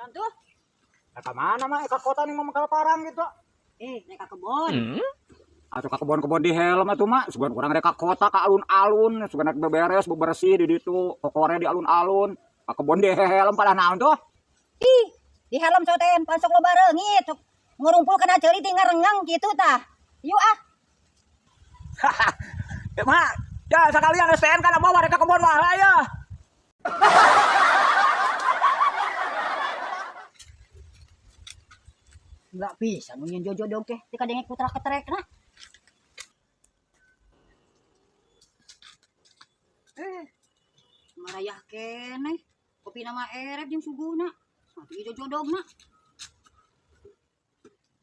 Naon tuh? Ka mana mah ka kota nih mau mangkal parang gitu. Eh, naik ka kebon. Atau ka kebon-kebon di helm atuh mah, sugan urang rek ka kota ka alun-alun, sugan rek beberes bebersih di ditu, kokore di alun-alun. Ka kebon di helm pada naon tuh? Ih, di helm soten pan sok loba reungit, sok ngurumpul kana ceuli ti ngarengang kitu tah. Yuk ah. Ya, mak, ya sekalian STN kan bawa rek ka kebon mah ya. Enggak bisa mun nyen jojodog teh teu kadenge putra ketrek nah. Eh, marayah keneh. Kopi nama erep jeung suguhna. Mati ieu jojodogna.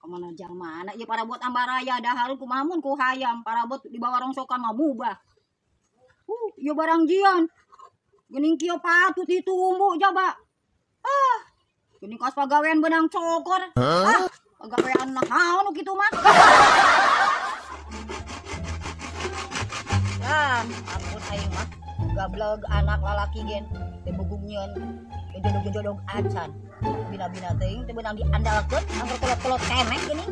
Kemana jang mana ieu parabot ambaraya daharun kumaha mun ku hayam parabot dibawa rongsokan mah mubah. Ieu barang jian. Geuning kieu patut ditumbu jaba. Ah, geuning kaos pagawean benang cokor. Ah, pagawean naon nu kitu mah. Ah, ampun aing mah. Gableg anak lalaki gen teu bugug nyieun jojodog-jojodog acan. Bina-bina teuing teu beunang diandalkeun angger kolot-kolot keneh geuning.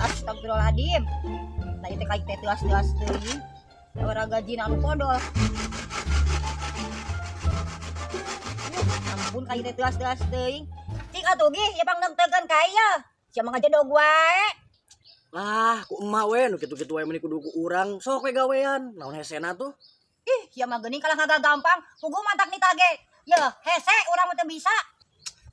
Astagfirullahaladzim. Nah ieu teh ka teh teuas-teuas teuing. Ora gajina anu kodol. Ampun ka ieu teh teuas-teuas teuing. Cik atuh gih ieu pangneungteukeun ka ieu. Sia mah ngajedog wae. Lah, ku emak we nu kitu-kitu wae meuni kudu ku urang. Sok we gawean. Naon hesena tuh? Ih, sia mah geuning kalah ngagagampang. Puguh mantak nitage. Yeuh, hese urang mah teu bisa.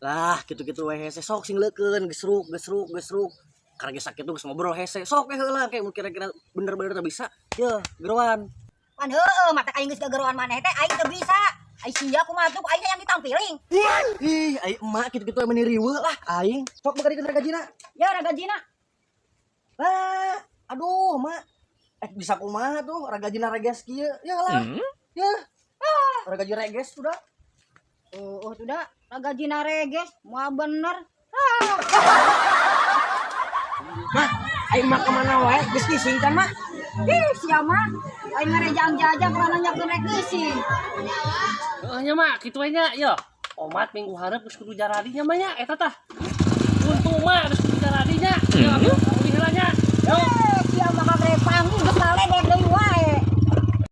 Lah, kitu-kitu wae hese sok sing leukeun, gesruk, gesruk, gesruk. Karena geus sakit tuh geus ngobrol hese. Sok we heula kayak mun kira-kira bener-bener teu bisa. Yeuh, geroan. Pan heueuh, matak aing geus gageroan maneh teh aing teu bisa. Ai sia kumaha tuh aing hayang ditampiling. Ih, ai emak kitu-kitu wae meuni riweuh lah aing. Sok begadikeun ragajina. Ya ragajina. Lah, aduh, mak. Bisa kumaha tuh ragajina reges kieu. Ya lah. Ya. Ah, ragaji reges sudah. Oh, oh sudah ragajina reges, moal bener. Ah. Mah, aing mah kemana wae geus ngising kan mah? Ih, sia mah aing ngarejang jajang karena nanyakeun rek ngising. Heeh nya mak, kitu we nya, yo. Omat minggu hareup geus kudu jaradi nya mah nya eta tah. Untung mah geus kudu jaradi nya. Yo, atuh, heula nya. Yo.